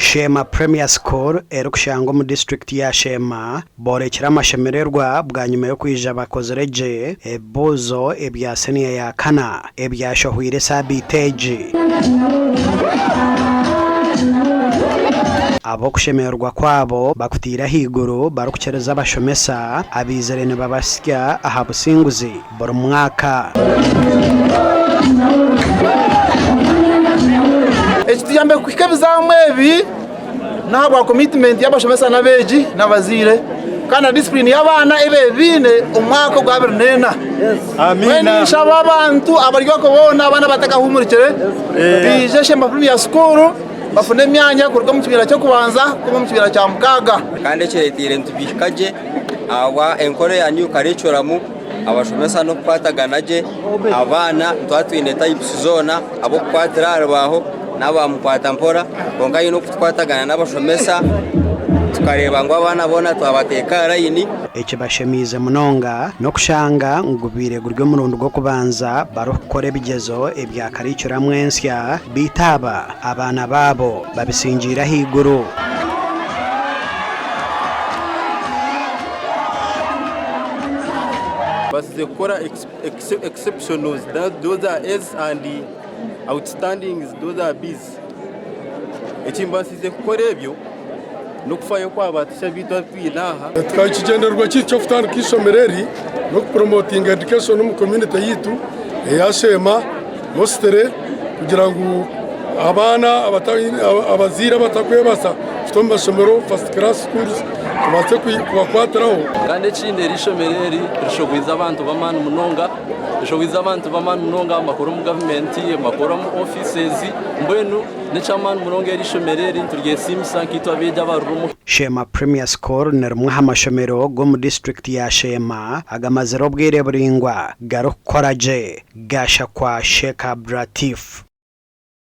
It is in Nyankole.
Sheema Premier School erikushangwa omu disiturikiti ya Sheema boorekire amashemererwa bwanyima y'okwija bakozire gye ebibuuzo ebya siniya ya kana ebyashohweire esaabiiti egi. Ab'okushemererwa kwabo bakutaire ahaiguru barikukiriza abashomesa abaizire nibabasya aha businguzi buri mwaka. Ekituyambire kuhika ebizaamu ebi n'ahabwa komitimenti y'abashomesa n'abeegi n'abazaire kandi na disipurine y'abaana ei baine omu mwaka ogwa 24. Mbwenu ninshaba abantu abari okwo boona abaana abatakahumurikire baije Shemba Premier School bafune emyanya kuruga omu kibiina ky'okubanza kuhika omu kibiina kya mukaaga. Kandi ekireteire nitubihika gye ahabwa enkora eya new curriculum. Abashomesa n'okukwatagana gye abaana nituba twine types zoona ab'okukwatira aha rubaaho n'aba mukwata mpora kwonka haine okutukwatagana n'abashomesa tukareeba ngu abaana boona twabateeka aha layini. Ekibashemiize munonga n'okushanga ngu gubaire guri omurundi gw'okubanza barikukora ebigyezo ebya karikuramu ensya beitu aba abaana baabo babisingiire ahaiguru. Basize kukora exceptionals those are A's and outstandings those are B's. Ekimbasize kukora ebyo n'okufayo kwa ba teacher baitu abu twine aha. Ekigyendererwa kyaitu ky'okutandika eishomero eri n'okupromotinga education omu community yaitu eya Sheema mostly kugira ngu abaana abazaire abatakwebasa kuta omu mashomero first class schools tubaase kubakwatiraho. Kandi ekindi eri ishomero eri rishobwize abantu b'amaani munonga, rishobwize abantu b'amaani munonga bakora omu gavumenti, bakora omu offices, mbwenu n'eky'amaani munonga eri ishomero eri nituryesiimisa nkaitwe abeegi abaririmu. Sheema Premier School ni rimwe aha mashomero g'omu disiturikiti ya Sheema agamazire obwire buraingwa garikukora gye. Gashakwa Sheikh Abdulatif.